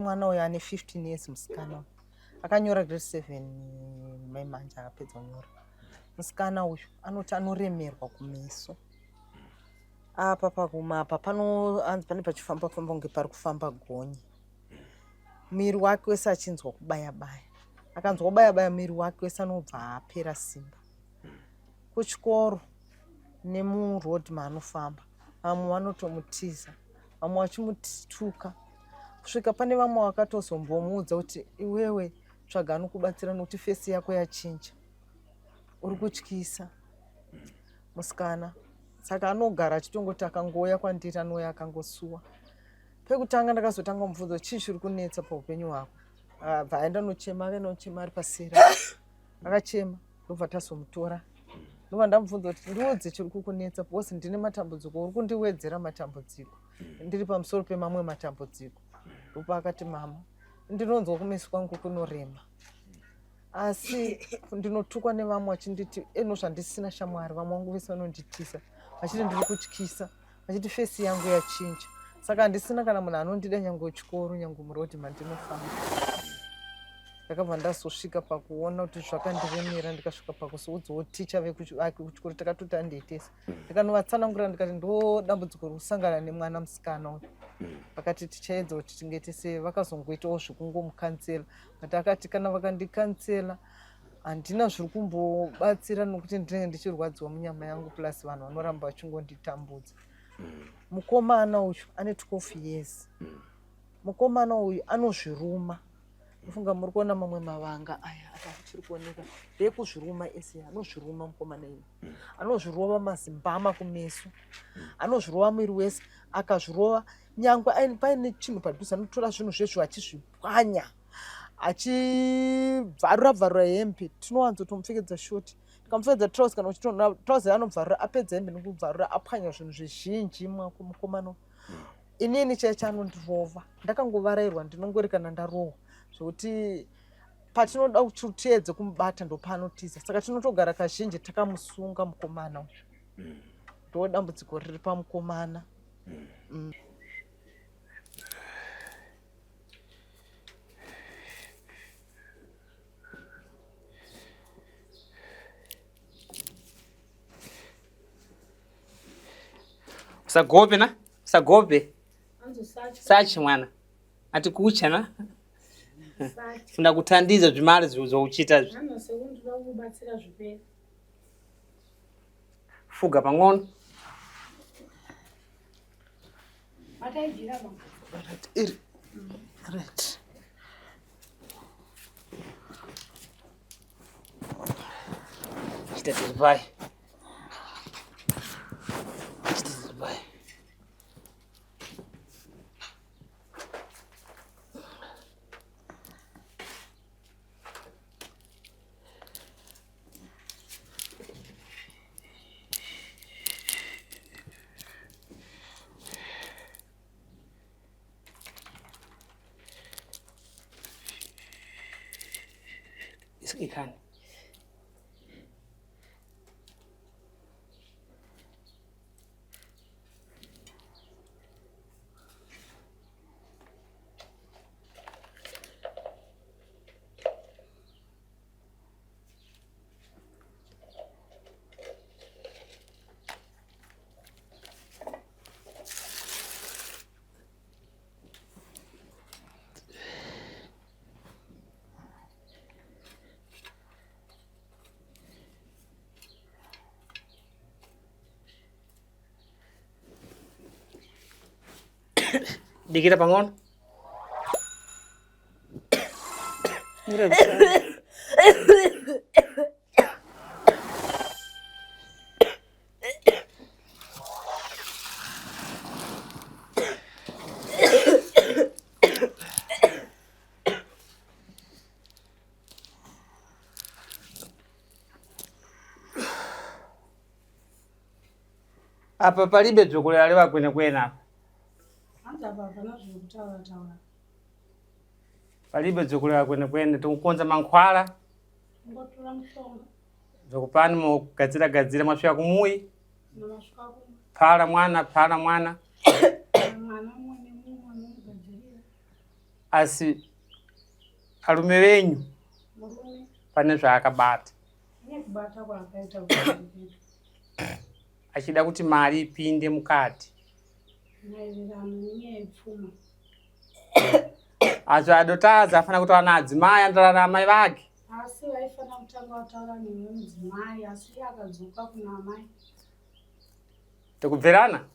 Mwana uyo ane 15 years musikana uyu. Akanyora grade 7 mai manje akapedza kunyora. Musikana uyu anoti anoremerwa kumeso. Apa pakuma apa pano hanzi pane pachifamba famba kunge pari kufamba gonye. Muviri wake wese achinzwa kubaya baya. Akanzwa kubaya baya muviri wake wese anobva apera simba. Kuchikoro nemuroad maanofamba vamwe vanotomutiza vamwe vachimutuka kusvika pane vamwe vakatozombomuudza kuti iwewe tsvaga anokubatsira nokuti fesi yako yachinja uri kutyisa musikana saka anogara achitongoti akangouya kwandiri anouya akangosuwa pekutanga ndakazotanga kumubvunza chii chiri kunetsa paupenyu hwako abva aenda nochema akaenda nochema ari pasera akachema ndobva tazomutora ndobva ndamubvunza kuti ndiudze chiri kukunetsa because ndine matambudziko uri kundiwedzera matambudziko ndiri pamusoro pemamwe matambudziko ndopa akati mama ndinonzwa kumeso kwangu kunorema asi ndinotukwa nevamwe vachinditi eno zvandisina shamwari vamwe vangu vese vanonditisa vachiti ndiri kutyisa vachiti fesi yangu yachinja saka handisina kana munhu anondida nyange chikoro nyange murodhi mandinofamba ndakabva ndazosvika pakuona kuti zvakandiremera ndikasvika pakuzoudzawo ticha vake kuchikoro takatoti andiitese ndikanovatsanangurira ndikati ndo dambudziko rikusangana nemwana musikana uyu vakati tichaedza kuti tinge tese vakazongoitawo zvekungomukansela but akati kana vakandikansela handina zviri kumbobatsira nokuti ndinenge ndichirwadziwa munyama yangu plus vanhu vanoramba vachingonditambudza mukomana uyu ane 12 years mukomana uyu anozviruma ndofunga muri kuona mamwe mavanga aya atachiri kuoneka ndekuzviruma ese anozviruma mukomana iyu anozvirova mazimbama kumeso anozvirova mwiri wese akazvirova nyangwe paine chinhu padhuze anotora zvinhu zvezvo achizvipwanya achibvarura bvarura hembe tinowanzotomupfekedza shoti tikamupfekedza trouse kana uchitonha trouse anobvarura apedza hembe nekubvarura apwanya zvinhu zvizhinji mukomana inini chaiye chanondirova ndakangovarairwa ndinongori kana ndarohwa zvekuti patinoda kuti tiedze kumubata ndopaanotiza saka tinotogara kazhinji takamusunga mukomana uyu ndo dambudziko riri pamukomana mm. Usagope na? Usagope. Sachi mwana. Ati kucha na? Funda kuthandiza zvimari zvouchita zvi. Fuga pang'ono. Iri. Right. Chita tiri pai. Chita tiri pai. Ikhani. Dikira pang'ono. Apa palibe dzokulalewa kwenekwene apa. Hanzi apa hapana zvekutaura taura. Palibe dzokulera kwenekwene tikukonza mankhwala Ngotora mushonga. zvokupani mugadzira gadzira mwasvika kumuyi Namasvika kumba. phala mwana phala mwana Mwana mumwe nemumwe anomugadzirira. Asi arume venyu pane zvaakabata achida kuti mari ipinde mukati asi adotadza afanira kutaura naadzimai anotaura naamai vake asi vaifanira kutanga vataura newe mudzimai asi iye akadzoka kuna amai Tikubvirana?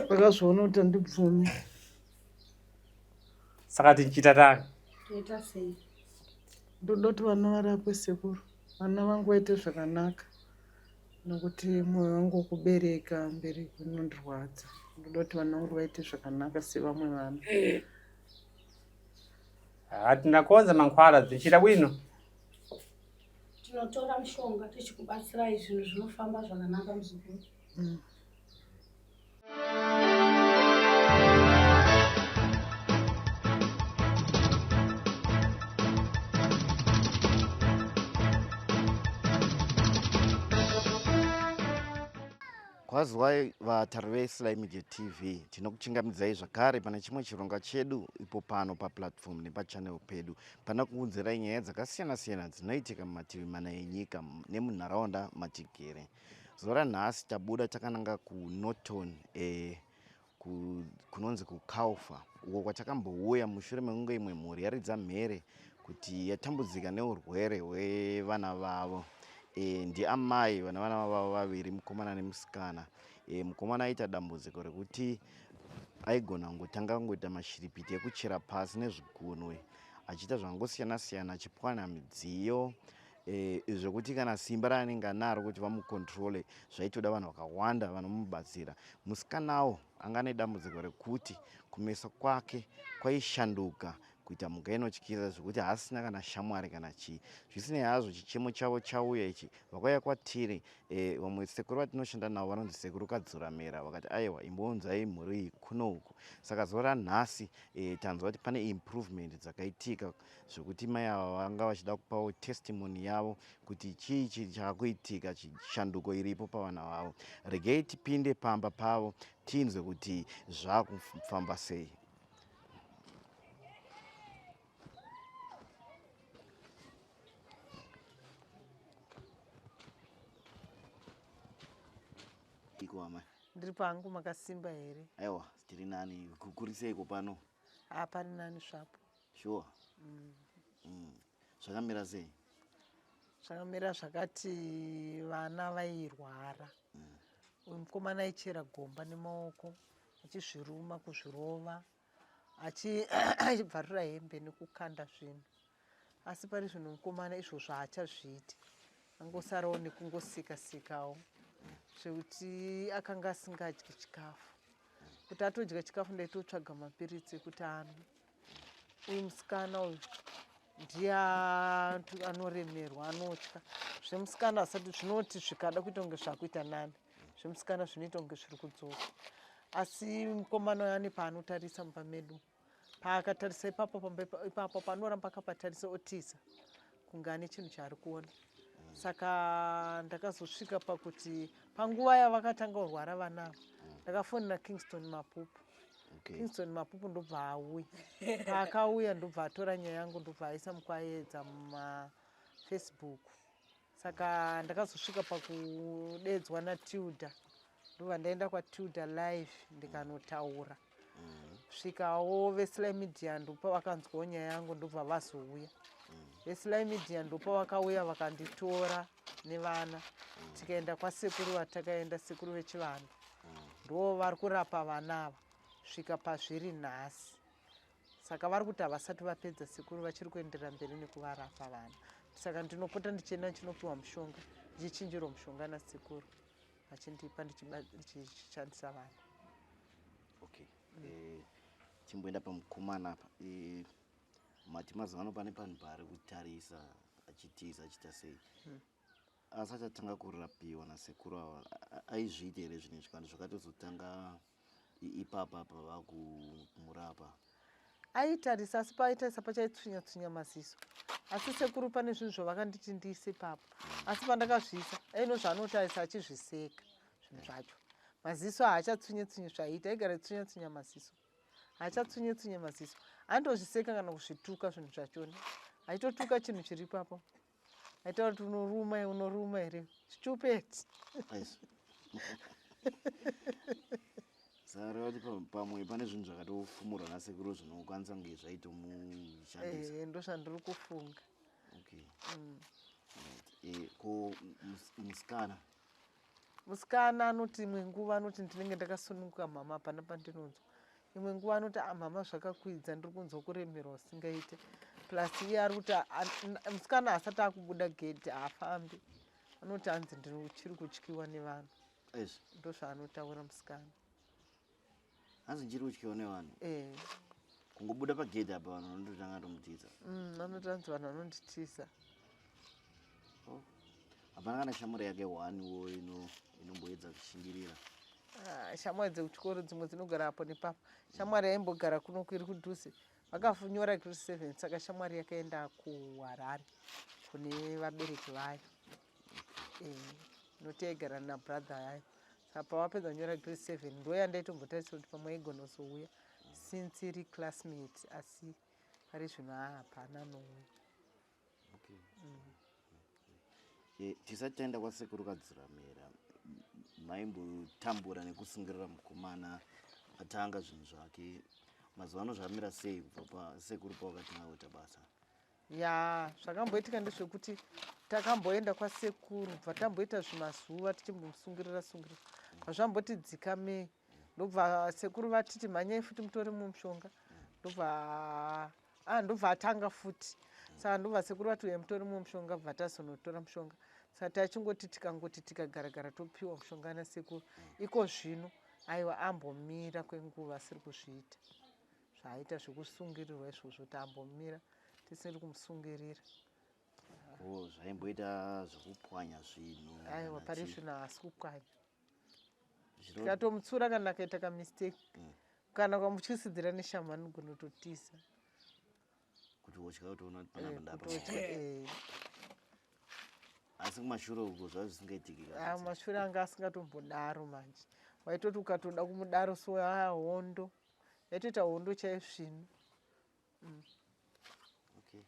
Vakazviona kuti andibvumi. Saka tichiita tani? Toita sei? Ndoda kuti vana varapwe sekuru. Vana vangu vaite zvakanaka. Nokuti moyo wangu wekubereka mberi unondirwadza. Ndoda kuti vana vangu vaite zvakanaka sevamwe vana. Hatina konza mankhwala dzichita bwino. Tinotora mushonga tichikubatsirai zvinhu zvinofamba zvakanaka muzukuru. Kwaziwai vatari veSly Media TV, tinokuchingamidzai zvakare pane chimwe chirongwa chedu ipo pano paplatform nepachannel pedu pana kuunzirai nyaya dzakasiyana-siyana dzinoitika mumativi mana enyika nemunharaunda matigere. Zuva ranhasi tabuda takananga kuNorton eh, kunonzi kuCalfa uko kwatakambouya mushure mekunge imwe mhuri yaridza mhere kuti yatambudzika neurwere hwevana vavo. E, ndiamai vane vana vavo vaviri mukomana nemusikana. E, mukomana aita dambudziko rekuti aigona kungotanga kungoita mashiripiti ekuchera pasi nezvigunwe achiita zvakangosiyana siyana achipwanya midziyo e, zvekuti kana simba raanenge anaro kuti vamukontrole zvaitoda vanhu vakawanda vanomubatsira. Musikanawo anga ane dambudziko rekuti kumeso kwake kwaishanduka kuita mhuka inotyisa zvekuti haasina kana shamwari kana chii. Zvisinei hazvo chichemo chavo chauya ichi vakauya kwatiri e, vamwe sekuru vatinoshanda navo vanonzi sekuru Kadzuramera vakati aiwa imbounzai mhuri iyi kuno uku. Saka zuva ranhasi e, tanzwa kuti pane improvement dzakaitika zvekuti mai ava vanga vachida kupawo testimony yavo kuti chii chii chaakuitika shanduko iripo pavana vavo. Regei tipinde pamba pavo tinzwe kuti zvakufamba sei. Iko amai. Ndiri pangu makasimba here? Aiwa, tiri nani. Kukuriseiko pano? Ah, pari nani zvapo. Sure. Mm. Mm. Zvakamira sei? Zvakamira zvakati vana vairwara. Uyu mukomana aichera gomba nemaoko achizviruma kuzvirova achibvarura hembe nekukanda zvinhu. Asi pari zvino mukomana izvozvo haachazviiti. Angosarawo nekungosika sikawo zvekuti akanga asingadyi chikafu. Kuti atodya chikafu ndaitotsvaga mapiritsi ekuti anwe. Uyu musikana uyu ndiye anoremerwa anotya. Zvemusikana asati zvinoti zvikada kuita kunge zvakuita nani. Zvemusikana zvinoita kunge zviri kudzoka. Asi mukomana uyu ane paanotarisa mumba medu. Paakatarisa ipapo pamba ipapo panoramba akapatarisa otiza kunge ane chinhu chaari kuona. Saka ndakazosvika pakuti panguva yavakatanga kurwara vana ava ndakafonera Kingston Mapupu. Okay. Kingston Mapupu ndobva auya. Paakauya ndobva atora nyaya yangu ndobva aisa muKwayedza mumaFacebook. Saka ndakazosvika pakudedzwa naTilda ndobva ndaenda kwaTilda live ndikanotaura. Svikawo veSly Media ndopa vakanzwawo nyaya yangu ndobva vazouya. VeSly Media ndopa vakauya vakanditora nevana tikaenda kwasekuru vatakaenda sekuru vechivanhu ndo vari kurapa vana ava svika pazviri nhasi. Saka vari kuti havasati vapedza sekuru vachiri kuenderera mberi nekuvarapa vana. Saka ndinopota ndichienda ndichinopiwa mushonga ndichichinjirwa mushonga nasekuru vachindipa ndichishandisa vana. Okay. Eh, chimboenda pamukomana apa. Eh, mati mazuva ano pane panhu paari kutarisa achitiza achiita sei? Asati atanga kurapiwa nasekuru ava aizviita here zvinhu izvi kana zvakatozotanga ipapa apa vakumurapa? Aitarisa asi paaitarisa pachaitswinya tswinya maziso. Asi sekuru pane zvinhu zvavakanditi ndiise ipapo. Asi pandakazviisa aino zvaanotarisa achizviseka zvinhu zvacho. Maziso haachatsunye tsunye zvaiita, aigara tsunya tsunya maziso. Haachatsunye tsunye maziso. Anotozviseka kana kuzvituka zvinhu zvachona. Aitotuka chinhu chiri ipapo. Aitaura kuti unoruma unoruma here? Stupid. Saka reva kuti pamwe pane zvinhu zvakatofumurwa nasekuru zvinokwanisa kunge zvaitomushandisa. Eh, ndozvandiri kufunga. Okay. Right. Eh, ko musikana? Musikana anoti imwe nguva anoti ndinenge ndakasununguka mhama hapana pandinonzwa. Imwe nguva anoti ah, mhama zvakakwidza ndiri kunzwa kuremerwa usingaite. Plus iye ari kuti musikana asati akubuda gedhi haafambi. Anoti hanzi ndiri kutyiwa nevanhu. Izvi ndozvaanotaura musikana. Hanzi ndichiri kutyiwa nevanhu. Eh. Kungobuda pagedhi apa vanhu vanototanga tomutiza. Anoti hanzi vanhu vanonditiza. Oh. Hapana kana shamwari yake one wo inomboedza kushingirira. Ah, shamwari dzekuchikoro dzimwe dzinogara apo nepapo. Shamwari yaimbogara kuno iri kudhuze. Vakanyora grade 7 saka shamwari yakaenda kuHarare kune vabereki vayo. Eh, noti yaigara nabrother yayo. Saka pavapedza kunyora grade 7 ndo yandaitombotarisira kuti pamwe aigona kuzouya since iri classmate, asi pari zvino hapana anouya. Okay. Tisati taenda kwasekuru Kadziramera, maimbotambura nekusungirira mukomana atanga zvinhu zvake. Mazuva ano zvamira sei kubva pasekuru pavakatanga kuita basa? Ya, zvakamboitika ndezvekuti takamboenda kwasekuru bva tamboita zvimazuva tichimbomusungirira sungirira, zvamboti dzikamei, ndobva sekuru vatiti mhanyai futi mutore mumushonga, ndobva ndobva atanga futi. Saka ndobva sekuru vati uya mutore mumushonga, bva tazonotora mushonga. Saka tachingoti tikangoti tikagaragara topiwa mushonga nasekuru. Iko zvino aiwa ambomira kwenguva asiri kuzviita zvaaita zvekusungirirwa izvozvo, tambomira tisiri kumusungirira. Ko zvaimboita zvekupwanya zvinhu? Aiwa, pari zvino haasi kupwanya. Tikatomutsura kana akaita kamistake kana ukamutyisidzira neshamhu anogona kutotiza. Kuti wotya kutoona kuti panapa ndapa. Kutotya. Asi kumashure uko zvava zvisingaitiki? Ah, mashure anga asingatombodaro manje. Waitoti ukatoda kumudaro so aa hondo yaitoita hondo chaizvino. Okay,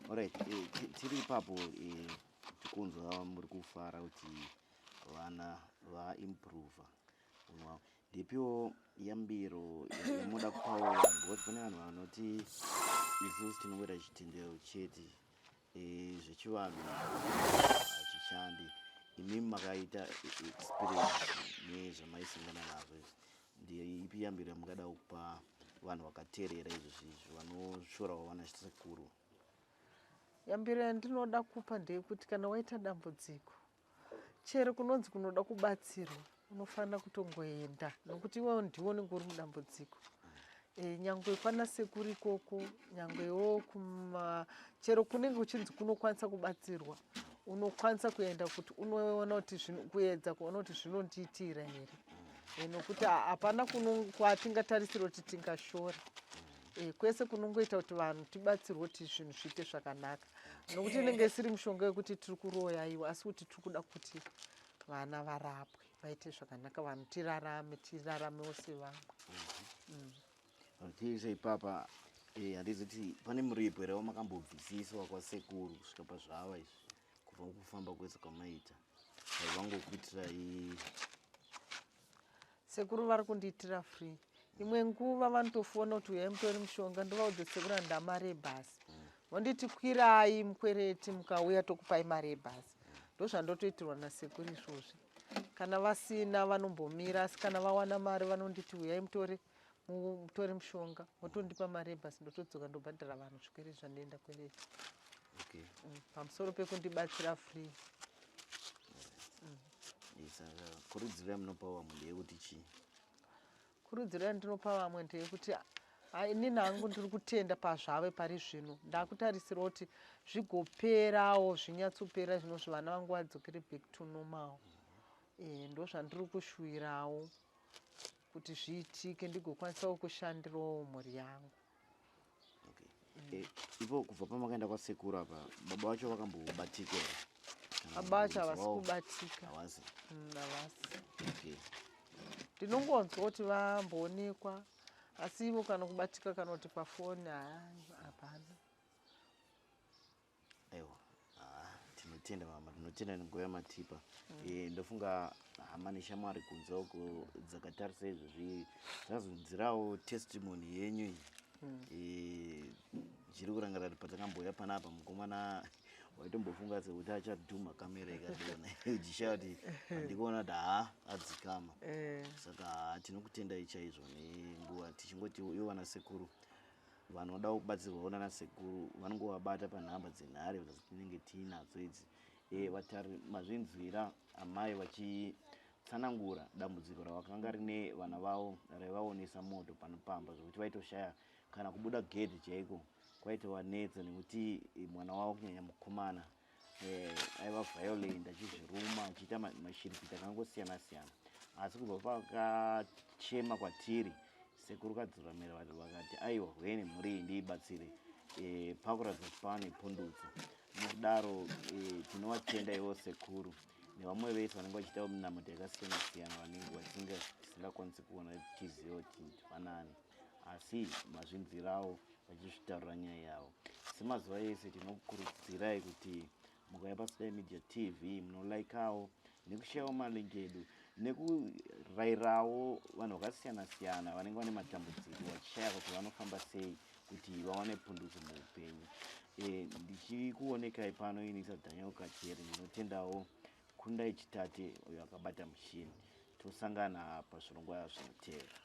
alright. Tiri ipapo, tikunzwa muri kufara kuti vana vaimprova unhu hwavo. Ndipiwo yambiro yamuda kupawo vanhu, because pane vanhu vanoti isusu tinongoita chitendero chete, zvechivanhu hachishandi. Imimi makaita experience nezvamaisangana nazvo izvi, ndeipi yambiro yamungada kupa vanhu vakateerera izvozvi izvi vanoshorawo vana sekuru? Yambiro yandinoda kupa ndeyekuti kana waita dambudziko, chero kunonzi kunoda kubatsirwa, unofanira kutongoenda, nokuti iwewo ndiwo unenge uri mudambudziko. Nyangwe kwana sekuru ikoko, nyangwewo kuma chero kunenge kuchinzi kunokwanisa kubatsirwa, unokwanisa kuenda kuti unoona kuti kuedza kuona kuti zvinondiitira here. Nokuti hapana kwatingatarisira kuti tingashora. Kwese kunongoita kuti vanhu tibatsirwe kuti zvinhu zviite zvakanaka, nokuti inenge isiri mishonga yekuti tiri kuroya iwa, asi kuti tiri kuda kuti vana varapwe vaite zvakanaka, vanhu tirarame, tiraramewo sevamwe. Tiise ipapa, handizi kuti pane muripo here wamakambobvisiswa kwasekuru kusvika pazvava izvi, kubva kufamba kwese kwamaita, vangokuitirai? Sekuru vari kundiitira free. Imwe nguva vanotofona kuti uyai mutore mushonga, ndovaudza sekuru handina mari yebhasi, vonditi kwirai mukwereti, mukauya tokupai mari yebhasi. Ndozvandotoitirwa nasekuru izvozvi. Kana vasina vanombomira, asi kana vawana mari vanonditi uyai mutore mushonga, votondipa mari yebhasi, ndotodzoka ndobhadhara vanhu zvikwereti zvandienda kwereti. Pamusoro pekundibatsira free. Saka kurudziro yamunopa vamwe ndeyekuti chii? Kurudziro yandinopa vamwe ndeyekuti inini hangu ndiri kutenda pazvave pari zvino. Ndakutarisira kuti zvigoperawo, zvinyatsopera zvinozvi, vana vangu vadzokere back to normal. Ndo zvandiri kushuwirawo kuti zviitike, ndigokwanisawo kushandirawo mhuri yangu. Okay. Ipo kubva pamakaenda kwasekuru apa, baba vacho vakambobatika here? Baba vacho havasi kubatika. Havasi? Havasi. Okay. Ndinongonzwa kuti vamboonekwa asi ivo kana kubatika kana kuti pafoni haa hapana. Aiwa, ah, tinotenda mama, tinotenda nenguva yamatipa. Ndofunga hama neshamwari kunze uko dzakatarisa izvozvi dzazonzirawo testimony yenyu iyi. Ndichiri kurangarira kuti patakambouya panapa mukomana waitombofunga sekuti achadhuma kamera ikadonha, uchishaya kuti handikuona kuti haa adzikama. Saka haa, tinokutendai chaizvo nenguva. Tichingoti ivo vana sekuru vanoda kubatsirwawo nana sekuru vanongovabata panhamba dzenhare dzatinenge tiinadzo idzi. Vatari mazvinzwira amai vachitsanangura dambudziko ravakanga rine vana vavo raivaonesa moto pano pamba, zvokuti vaitoshaya kana kubuda gedhi chaiko kwaitovanetsa, nekuti mwana wavo, kunyanya mukomana, aiva violent, achizviruma, achiita mashiripiti akangosiyana siyana. Asi kubva pakachema kwatiri, sekuru Kadzuramira vakati aiwa, hwene mhuri iyi ndiibatsire. Pakuratidza kuti pane pundutso. Nokudaro tinovatenda ivo sekuru nevamwe vese vanenge vachiita minamato yakasiyana siyana, vanenge tisingakwanisi kuona tichiziva kuti vanani, asi mazvinzirawo vachizvitaurira nyaya yavo. Semazuva ese, tinokurudzirai kuti mukauya paSly Media TV munolaikawo nekushayawo malinki edu nekurayirawo vanhu vakasiyana siyana vanenge vane matambudziko vachishaya kuti vanofamba sei kuti vawane pundutso muupenyu. Ndichikuonekai pano ini saDaniel Kachere. Ndinotendawo Kundai Chitate uyo akabata mushini. Tosangana pazvirongwa zvinotevera.